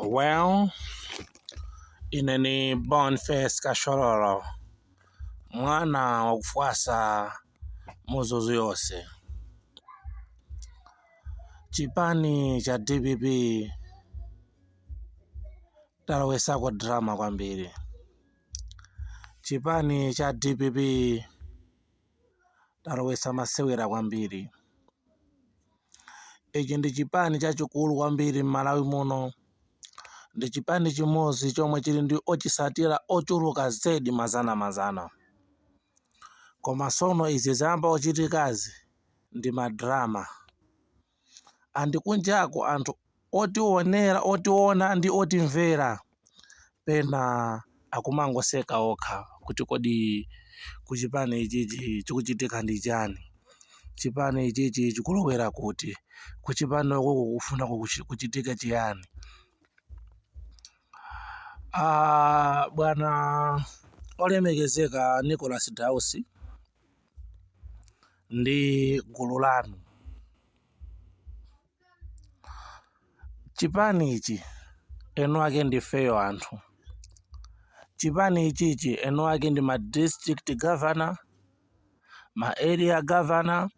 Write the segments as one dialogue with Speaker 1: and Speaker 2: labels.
Speaker 1: Well, ine ni Boniface Kashololo, mwana wakufwasa muzuzu yonse. Chipani cha DPP talowesako drama kwambiri. Chipani cha DPP talowesa masewera kwambiri. Ichi ndi chipani chachikulu kwambiri m'Malawi muno. Ndi chipani chimodzi chomwe chili ndi ochisatira ochuluka zedi mazana mazana. Koma sono izi zayamba kuchitikazi ndi madrama. And kunjako anthu otionera, otiona ndi otimvera pena akumangoseka okha kuti kodi kuchipani ichichi chikuchitika ndi chani, chipani ichichi chikulowera kuti, kuchipani uku kufuna kuchitike chiyani. Ah, bwana olemekezeka Nicholas Dausi ndi gulu lanu, chipani ichi eni ake ndifeyo anthu. Chipani ichichi eni ake ndi ma district governor, ma area governor,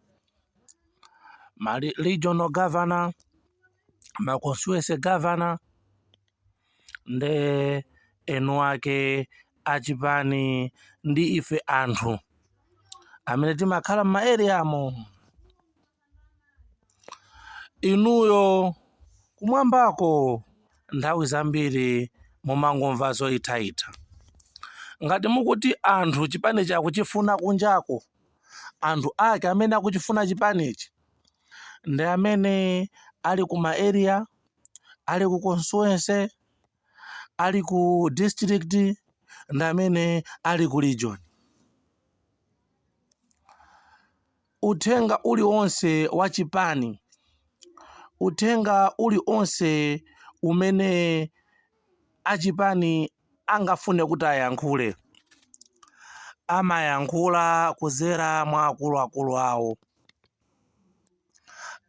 Speaker 1: ma regional governor, ma constituency governor, nde eni ake achipani ndi ife anthu amene timakhala m'ma areamo. Inuyo kumwambako nthawi zambiri mumangomva zoithaitha. Ngati mukuti anthu chipani chakuchifuna kunjako, anthu ake amene akuchifuna chipanichi ndi amene ali ku ma area, ali ku constituency, ali ku district, ndi amene ali ku region. Uthenga uliwonse wa chipani, uthenga uliwonse umene achipani angafune kuti ayankhule, amayankhula kudzera mwa akuluakulu awo,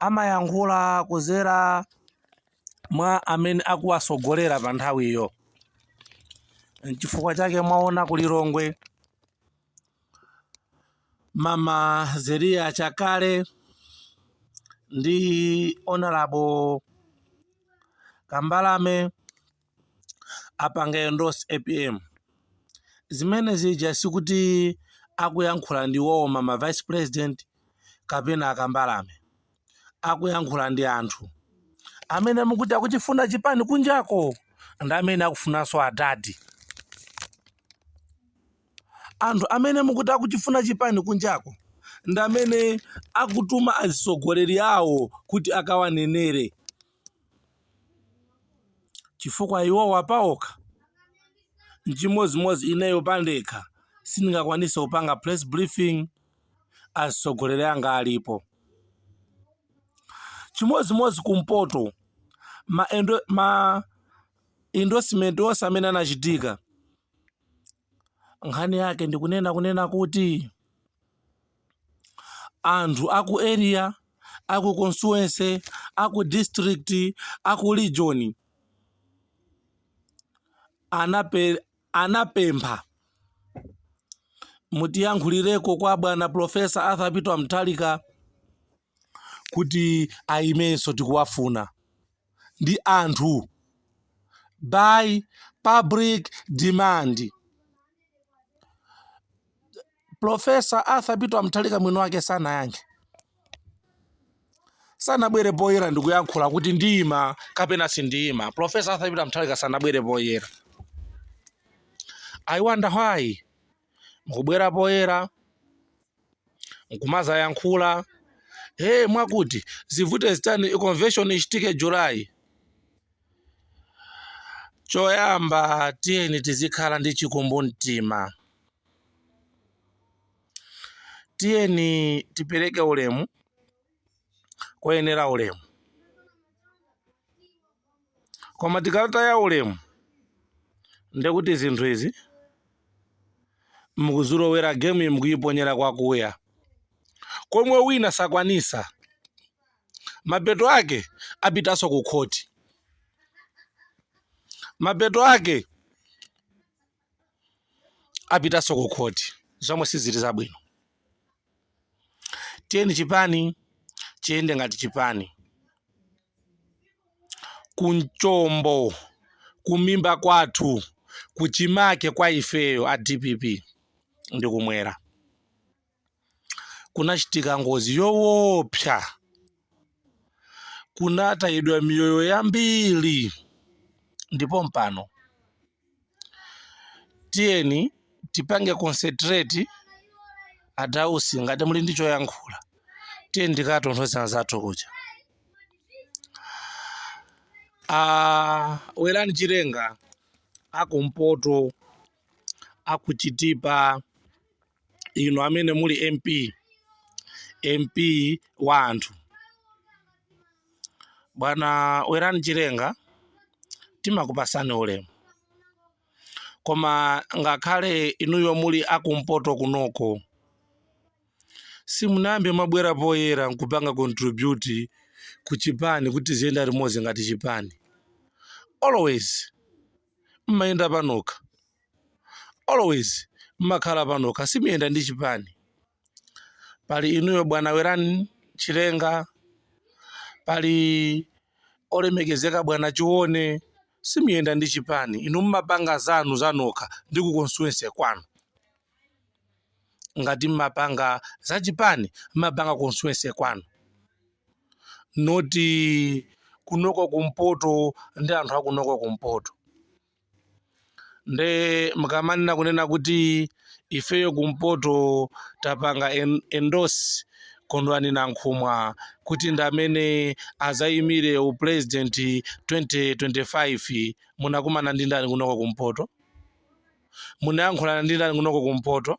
Speaker 1: amayankhula kudzera mwa amene akuwasogolera pa nthawiyo. Nchifukwa chake mwaona ku Lilongwe Mama Zeria Chakale ndi Honorable Kambalame apanga endorse APM. Zimene zija sikuti akuyankhula ndi iwowo mama vice president kapena akambalame, akuyankhula ndi anthu amene mukuti akuchifuna chipani kunjako ndi amene akufunanso adadi. Anthu amene mukuti akuchifuna chipani kunjako ndi amene akutuma atsogoleri awo kuti akawanenere, chifukwa iwowa paokha nchimodzimodzi ineyo pandekha sindingakwanise kupanga press briefing atsogoleri anga alipo. Chimodzimodzi kumpoto ma endorsement onse amene anachitika, nkhani yake ndikunena kunena kuti anthu aku area, aku constituency, aku district, aku region anapempha mutiyankhulireko kwa bwana Professor Arthur Peter Mutharika kuti ayimenso, tikuwafuna ndi anthu by public demand. Professor Arthur Peter Mutharika mwini wake sanayankhe, sanabwere poyera ndikuyankhula kuti ndiyima kapena sindiyima. Professor Arthur Peter Mutharika sanabwere poyera. I wonder why mukubwera poyera nkumazayankhula hey, mwakuti zivute zitani convention ichitike July. Choyamba tiyeni tizikhala ndi chikumbumtima, tiyeni tipereke ulemu koyenera ulemu, koma tikataya ulemu ndekuti zinthu izi mukuzilowera game, mukuyiponyera kwakuya komwe wina sakwanisa, mapeto ake apitanso ku khoti. Mapeto ake apitanso ku khoti, zomwe sizili zabwino. Tiyeni chipani chiyende ngati chipani. Kumchombo, kumimba kwathu, kuchimake kwa ifeyo a DPP ndi kumwera, kunachitika ngozi yoopsa, kunatayidwa miyoyo yambiri. Ndipo mpano tiyeni tipange concentrate. A Dausi, ngati muli ndi choyankhula, tiyeni tikatonthoze anzathu kuja. A Werani Chilenga akumpoto, akuchitipa, inu amene muli MP, MP wa anthu, bwana Werani Chilenga, timakupasani ulemu. Koma ngakhale inuyo muli akumpoto kunoko, simunayambe mwabwera poyera nkupanga contribute ku chipani kuti ziyenda limodzi ngati chipani. Always mmayenda panokha, always mmakhala panokha, simuyenda ndi chipani. Pali inuyo bwana Werani Chilenga, pali olemekezeka bwana Chione, simuyenda ndi chipani. Inu mmapanga zanu zanokha ndi ku constituency kwanu. Ngati mmapanga za chipani, mmapanga constituency kwanu, not kunoko kumpoto ndi anthu akunoko kumpoto. Nde mukamanena kunena kuti ifeyo kumpoto tapanga endorse Kondwani Nankhumwa kuti ndi amene azayimire upresident 2025, munakumana ndi ndani kunoko kumpoto? Munayankhulana ndi ndani kunoko kumpoto?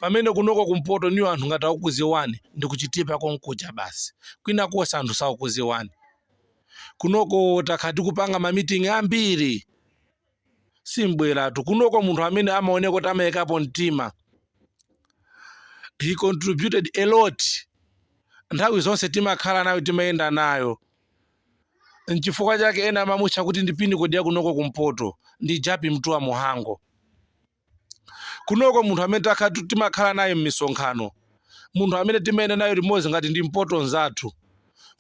Speaker 1: Pamene kunoko kumpoto niyo anthu ngati akukuziwani ndi kuchitipa konkuja basi, kwina konse anthu sakukuziwani. Kunoko takhala tikupanga mamitingi ambiri, simbweratu kunoko. Munthu amene amaoneka kuti amayikapo mtima, he contributed a lot, nthawi zonse timakhala nayo, timayenda nayo, nchifukwa chake ena amamutcha kuti ndi pinnacle ya kunoko kumpoto, ndi Jappie Mtuwa Muhango. Kunoko munthu amene takhala timakhala naye m'misonkhano, munthu amene timayenda naye limodzi ngati ndi mpoto nzathu,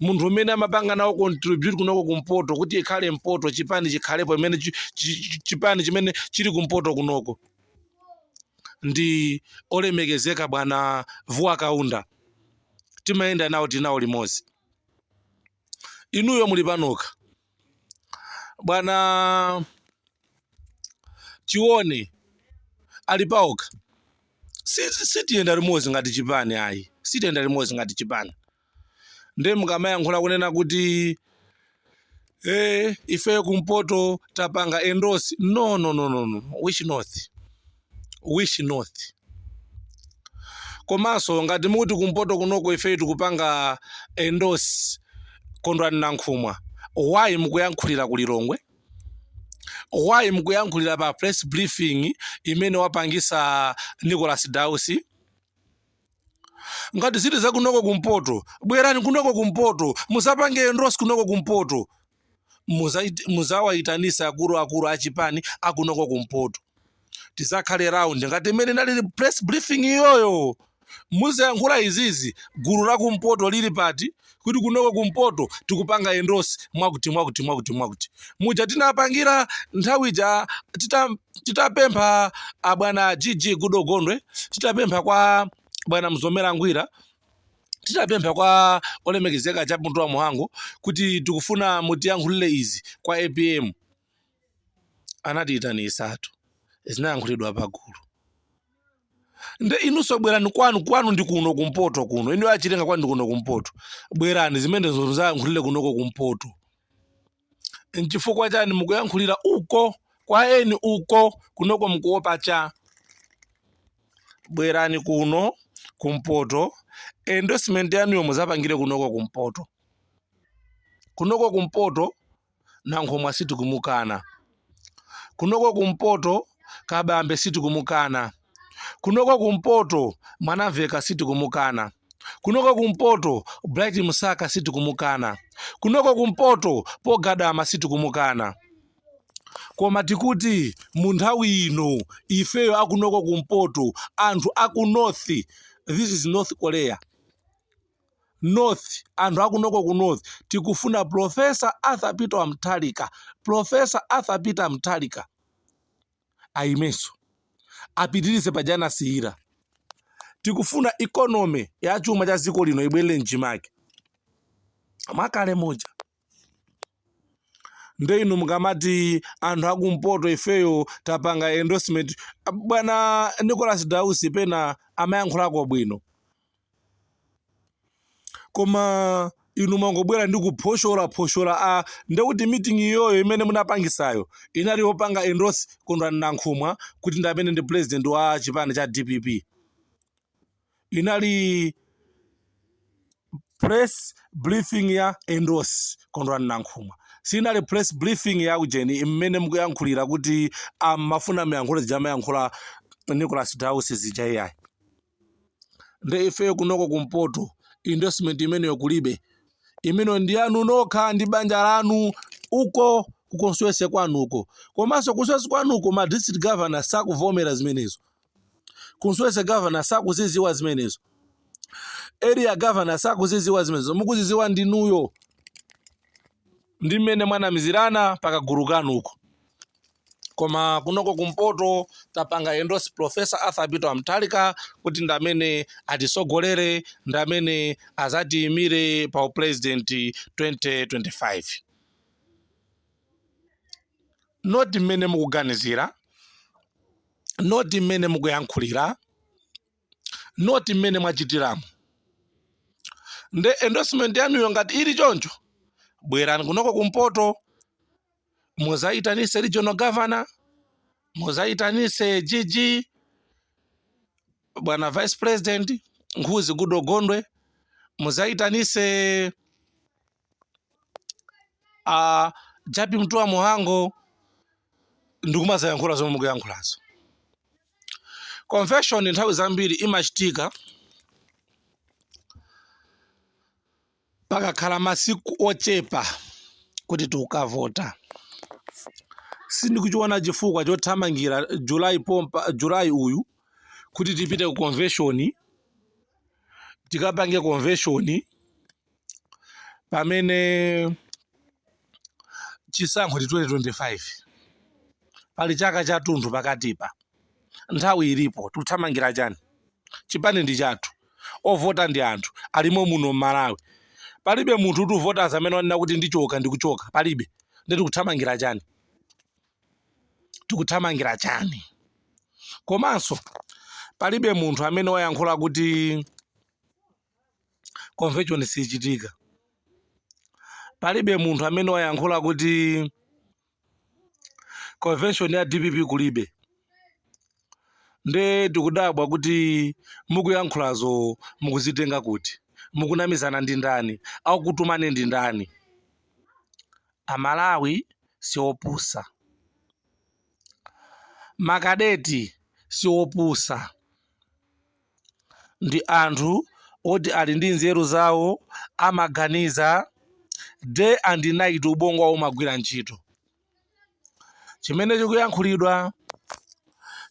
Speaker 1: munthu umene amapanga nawo contribute kunoko kumpoto kuti ikhale mpoto, chipani chikhalepo imene chipani chimene chili kumpoto kunoko, ndi olemekezeka bwana Vuwa Kaunda. Timayenda nawo, tinawo limodzi. Inuyo muli panokha. Bwana Chione ali paokha. Sitiyenda limodzi ngati chipani ayi, sitiyenda limodzi ngati chipani. Ndiye mukamayankhula kunena kuti ifeyo kumpoto tapanga endorse, no, no, no, no, no. Which north? Which north? Komanso ngati mukuti kumpoto kunoko ifeyo tikupanga endorse Kondwani Nankhumwa, why mukuyankhulira ku Lilongwe? Why mukuyankhulira pa press briefing imene wapangisa Nicholas Dausi? Ngati zili zakunoko kumpoto, bwerani kunoko kumpoto, musapange endorse kunoko kumpoto. Muzawayitanisa akuluakulu achipani akunoko kumpoto, tizakhale round ngati imene inalili press briefing iyoyo. Muzayankhula izizi gulu la kumpoto lili pati, kuti kunoko kumpoto tikupanga endorse mwakuti, mwakuti, mwakuti, mwakuti, muja tinapangira nthawi ija titapempha abwana GG Gudo Gondwe, titapempha kwa bwana Mzomera Ngwira, titapempha kwa olemekezeka Jappie Mtuwa Muhango kuti tikufuna mutiyankhulire izi kwa APM. Anatiyitanitsatu, zinayankhulidwa pagulu. Nde inunso bwerani kwanu, kwanu ndi kuno kumpoto kuno. Inu achilenga, kwanu ndi kuno kumpoto, bwerani zimenezo muzayankhulire kunoko kumpoto. Nchifukwa chani mukuyankhulira uko kwa eni uko? Kunoko mukuopa cha? Bwerani kuno kumpoto, endorsement yanuyo muzapangire kunoko kumpoto. Kunoko kumpoto Nankhumwa sitikumukana, kunoko kumpoto Kabambe sitikumukana, kunoko kumpoto Mwanamveka sitikumukana, kunoko kumpoto Bright Msaka sitikumukana, kunoko kumpoto Pogadama sitikumukana. Koma tikuti mu nthawi ino ifeyo akunoko kumpoto, anthu aku north, this is North Korea, north, anthu akunoko ku north tikufuna Professor Arthur Peter Mutharika, Professor Arthur Peter Mutharika ayimenso, apitirize paja anasiyira. Tikufuna economy ya chuma cha dziko lino ibwerere mchimake mwakale muja. Nde inu mukamati anthu akumpoto ifeyo tapanga endorsement, bwana Nicholas Dausi pena amayankhulako bwino, koma inu mwangobwera ndi kuphoshola phoshola. A ndekuti meeting iyoyo imene munapangisayo inali yopanga endorse Kondwani Nankhumwa kuti ndi amene ndi president wa chipani cha DPP. Inali press briefing ya endorse Kondwani Nankhumwa, sinali press briefing ya ujeni mmene mukuyankhulira kuti amafuna muyankhule zija amayankhula Nicholas Dausi zija, iyayi. Nde ifeyo kunoko kumpoto endorsement imeneyo kulibe. Imeneyo ndi yanu nokha ndi banja lanu uko ku constituency kwanuko. Komanso constituency kwanuko ma district governor sakuvomera zimenezo, constituency governor sakuziziwa zimenezo, area governor sakuziziwa zimenezo. Mukuziziwa ndinuyo ndi mmene mwanamizirana pakagulu kanuko. Koma kunoko kumpoto tapanga endorse Professor Arthur Peter Mutharika kuti ndi amene atisogolere, ndi amene azatiyimire pa president 2025, not mmene mukuganizira, not mmene mukuyankhulira, not mmene mwachitiramo. Nde endorsement yanuyo ngati ili choncho, bwerani kunoko kumpoto, muzayitanise regional governor, muzayitanise GG, bwana vice president Nkhuzi Goodall Gondwe, muzayitanise a Jappie Mtuwa Muhango ndikumazayankhula zomwe mukuyankhulazo. Convention nthawi zambiri imachitika pakakhala masiku ochepa kuti tikavota. Sindikuchiona chifukwa chothamangira July pompa, July uyu, kuti tipite ku convention, tikapange convention pamene chisankho ndi 2025. Pali chaka chathunthu pakatipa, nthawi ilipo. Tikuthamangira chani? Chipani ndi chathu, ovota ndi anthu alimo muno m'Malawi. Palibe munthu kuti uvota amene wanena kuti ndichoka, ndikuchoka, palibe. Ndi tikuthamangira chani? Tikuthamangira chani? Komanso palibe munthu amene wayankhula kuti convention sichitika. Palibe munthu amene wayankhula kuti convention ya DPP kulibe. Nde tikudabwa kuti mukuyankhulazo mukuzitenga kuti? Mukunamizana ndi ndani? Akukutumani ndi ndani? Amalawi siopusa, makadeti siopusa, ndi anthu oti ali ndi nzeru zawo, amaganiza day and night, ubongo wawo umagwira ntchito. Chimene chikuyankhulidwa,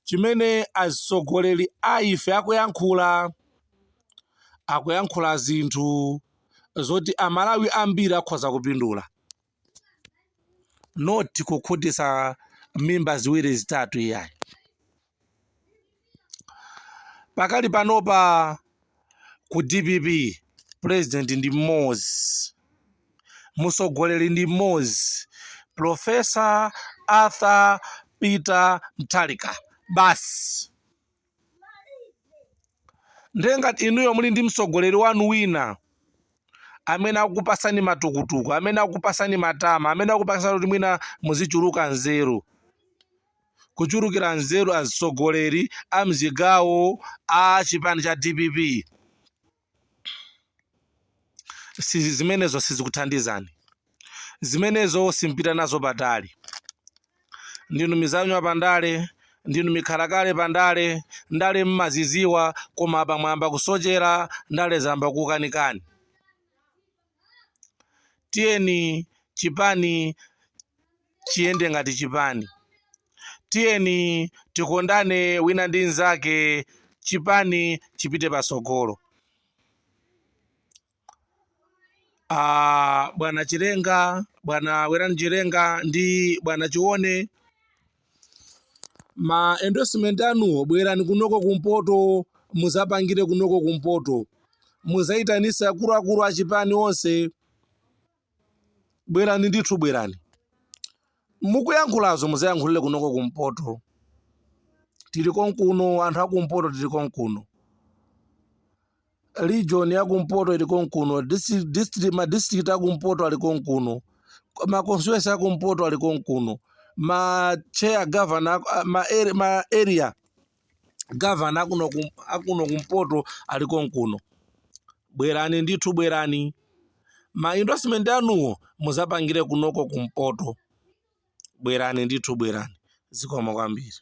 Speaker 1: chimene atsogoleri a ife akuyankhula, akuyankhula zinthu zoti Amalawi ambiri akhoza kupindula, not kukhutisa mimba ziwiri zitatu, iyayi. Pakali panopa ku DPP president ndi mmodzi, mtsogoleri ndi mmodzi, Professor Arthur Peter Mutharika basi. Ndiye ngati inuyo muli ndi mtsogoleri wanu wina amene akukupasani matukutuku, amene akukupasani matama, amene akukupasani kuti mwina muzichuluka nzeru, kuchulukira nzeru atsogoleri a mzigawo a chipani cha DPP, si zimenezo sizikuthandizani, zimenezo simpita nazo patali. Ndinu mizanywa pandale, ndinu mikhalakale pandale, ndale mmaziziwa, koma apa mwayamba kusochera, ndale zayamba kukanikani. Tiyeni chipani chiyende ngati chipani. Tiyeni tikondane wina ndi mnzake, chipani chipite patsogolo. Ah, bwana Chilenga, bwana Werani Chilenga ndi bwana Chione, ma endorsement anuwo bwerani kunoko kumpoto, muzapangire kunoko kumpoto, muzayitanise akuluakulu achipani onse. Bwerani ndithu, bwerani. Mukuyankhulazo muzayankhulire kunoko kumpoto. Tili konkuno, anthu akumpoto tili konkuno. Region ya kumpoto ili konkuno, district, ma district akumpoto ali konkuno, ma constituency akumpoto ali konkuno, ma chair governor, ma area governor akuno kumpoto ali konkuno. Bwerani ndithu, bwerani. Ma endorsement anuwo muzapangire kunoko kumpoto. Bwerani ndithu, bwerani. Zikomo kwambiri.